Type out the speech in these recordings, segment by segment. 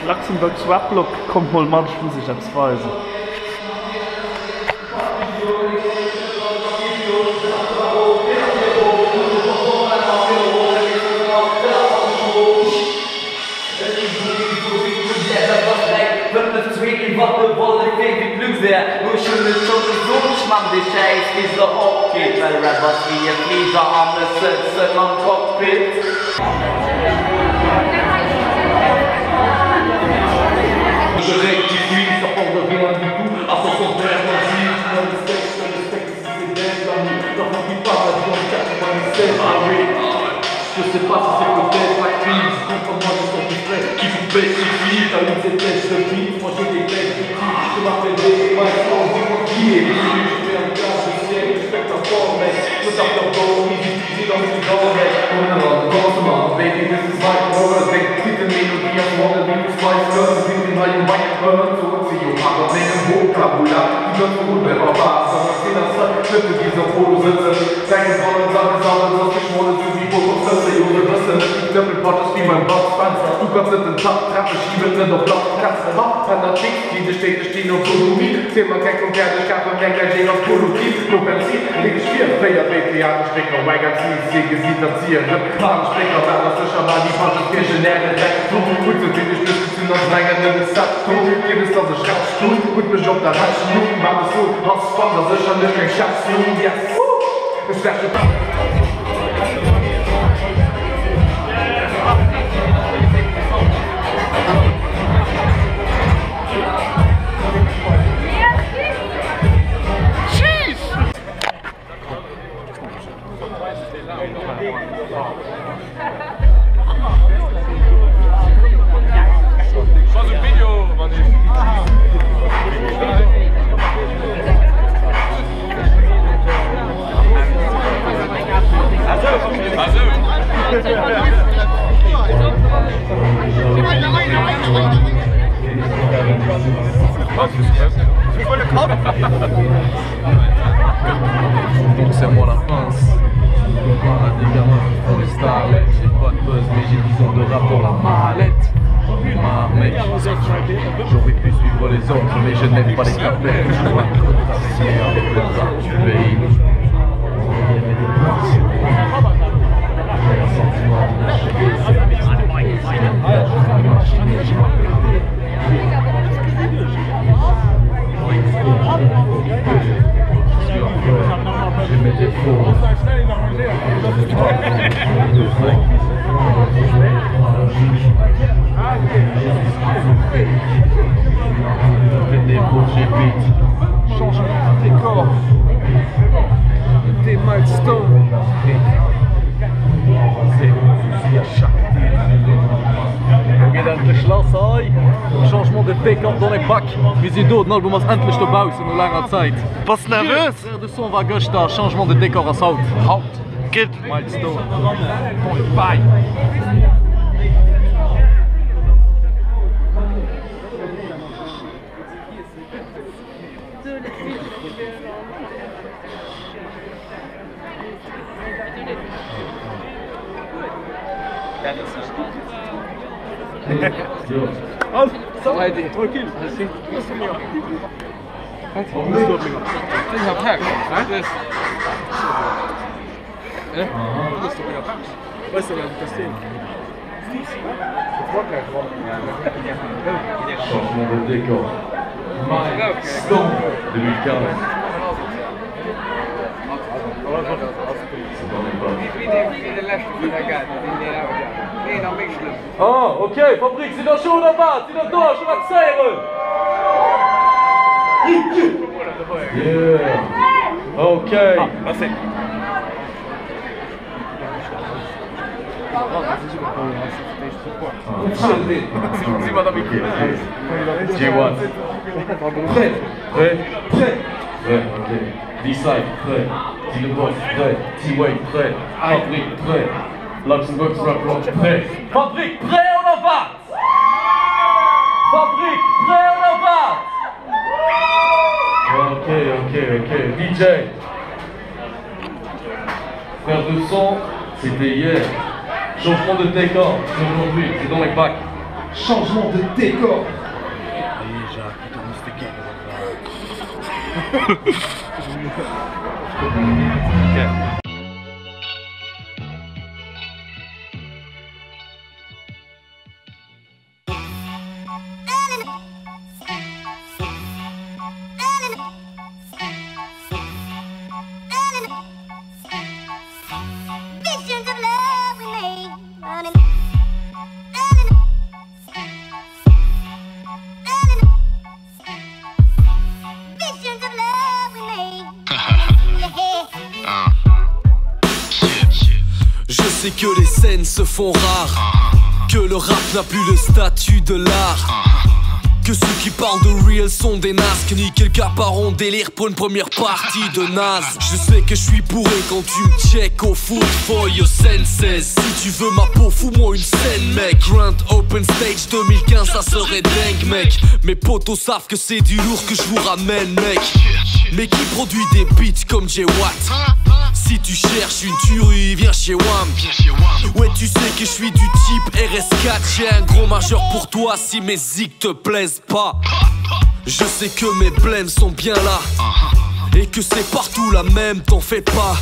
Luxembourg's Rap-Block, kommt mol mat, ech muss iech eppes weisen. Mir sinn do, den Album ass endlech dobaussen no laanger Zäit. Bass nervös? De Son war gëschter, Changement de Décor ass haut. Haut! Gutt. Milestone. Bye! Changement de décor. Milestone 2015. Ah, ok, Fabrik, sidd der scho oder wat? Sidd der do? Ech wëll eppes héieren! Yeah! Ok. J1. Prêt Prêt Prêt Prêt, ok. D-Side, prêt. D-The Boss, prêt. T-Wayne, prêt. Fabrique, prêt. Luxembourg's Rap Rock, prêt. Fabrique, prêt oder wat? Fabrique, prêt oder wat? Ok, ok, ok. DJ. Frère de sang, c'était hier. Changement de décor, c'est aujourd'hui, c'est dans les bacs. Changement de décor. Je sais que les scènes se font rares, que le rap n'a plus le statut de l'art. Que ceux qui parlent de real sont des nazes, que nickel part en délire pour une première partie de naze. Je sais que je suis bourré quand tu me check au foot for your senses. Si tu veux ma peau, fous-moi une scène mec. Grand Open Stage 2015, ça serait dingue mec. Mes potos savent que c'est du lourd que je vous ramène mec. Mais qui produit des beats comme Jay Watt? Si tu cherches une tuerie, viens chez Wam. Ouais, tu sais que je suis du type RS4. J'ai un gros majeur pour toi si mes zigs te plaisent pas. Je sais que mes blèmes sont bien là et que c'est partout la même, t'en fais pas.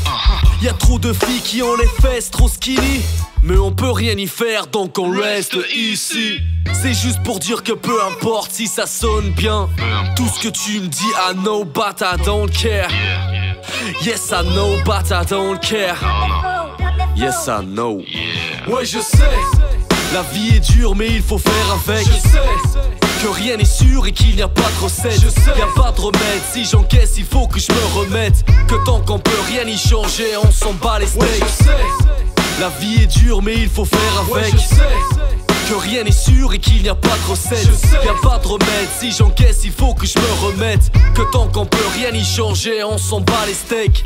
Y a trop de filles qui ont les fesses trop skinny, mais on peut rien y faire donc on reste ici. C'est juste pour dire que peu importe si ça sonne bien, tout ce que tu me dis, I know but I don't care. Yes I know but I don't care. Yes I know. Ouais je sais, la vie est dure mais il faut faire avec. Je sais que rien n'est sûr et qu'il n'y a pas de recette. Je sais, y a pas de remède, si j'encaisse il faut que je me remette. Que tant qu'on peut rien y changer, on s'en bat les steaks. Ouais, je sais, la vie est dure mais il faut faire avec. Ouais, je sais que rien n'est sûr et qu'il n'y a pas de recette. Y a pas de remède, si j'encaisse il faut que je me remette. Que tant qu'on peut rien y changer, on s'en bat les steaks.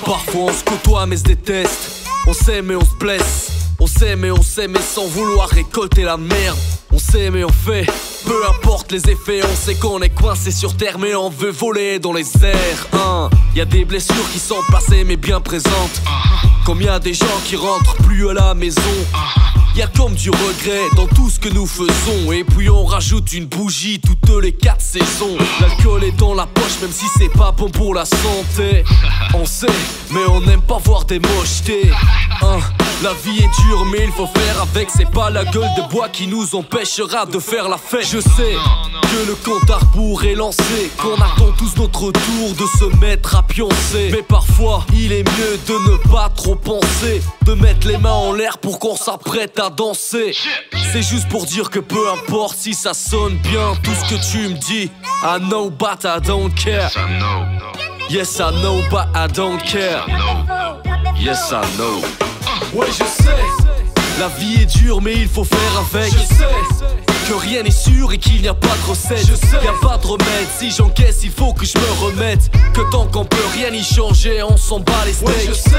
Parfois on se côtoie mais se déteste. On s'aime et on se blesse. On s'aime et on s'aime et sans vouloir récolter la merde. On s'aime et on fait, peu importe les effets. On sait qu'on est coincé sur terre mais on veut voler dans les airs, hein. Y a des blessures qui sont passées mais bien présentes. Comme y a des gens qui rentrent plus à la maison. Y a comme du regret dans tout ce que nous faisons. Et puis on rajoute une bougie toutes les 4 saisons. L'alcool est dans la poche même si c'est pas bon pour la santé. On sait, mais on n'aime pas voir des mochetés, hein. La vie est dure mais il faut faire avec. C'est pas la gueule de bois qui nous empêchera de faire la fête. Je sais que le compte à rebours est lancé, qu'on attend tous notre tour de se mettre à pioncer. Mais parfois il est mieux de ne pas trop penser, de mettre les mains en l'air pour qu'on s'apprête à danser. C'est juste pour dire que peu importe si ça sonne bien, tout ce que tu me dis, I know but I don't care. Yes I know but I don't care. Yes I know. Ouais je sais, la vie est dure mais il faut faire avec. Je sais que rien n'est sûr et qu'il n'y a pas de recette. Je sais, y a pas de remède, si j'encaisse il faut que je me remette. Que tant qu'on peut rien y changer, on s'en bat les steaks. Ouais, je sais,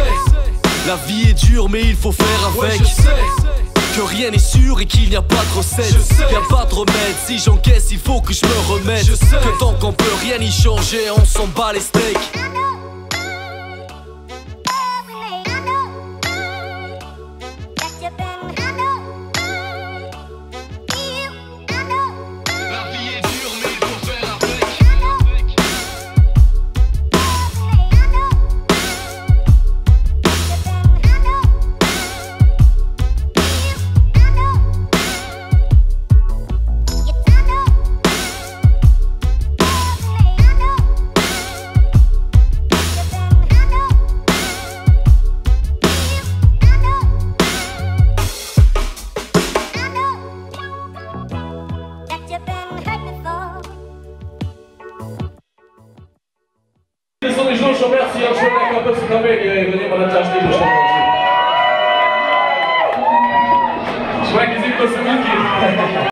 la vie est dure mais il faut faire avec. Ouais, je sais que rien n'est sûr et qu'il n'y a pas de recette. Je sais, y a pas de remède, si j'encaisse il faut que je me remette. Je sais que tant qu'on peut rien y changer, on s'en bat les steaks. Merci,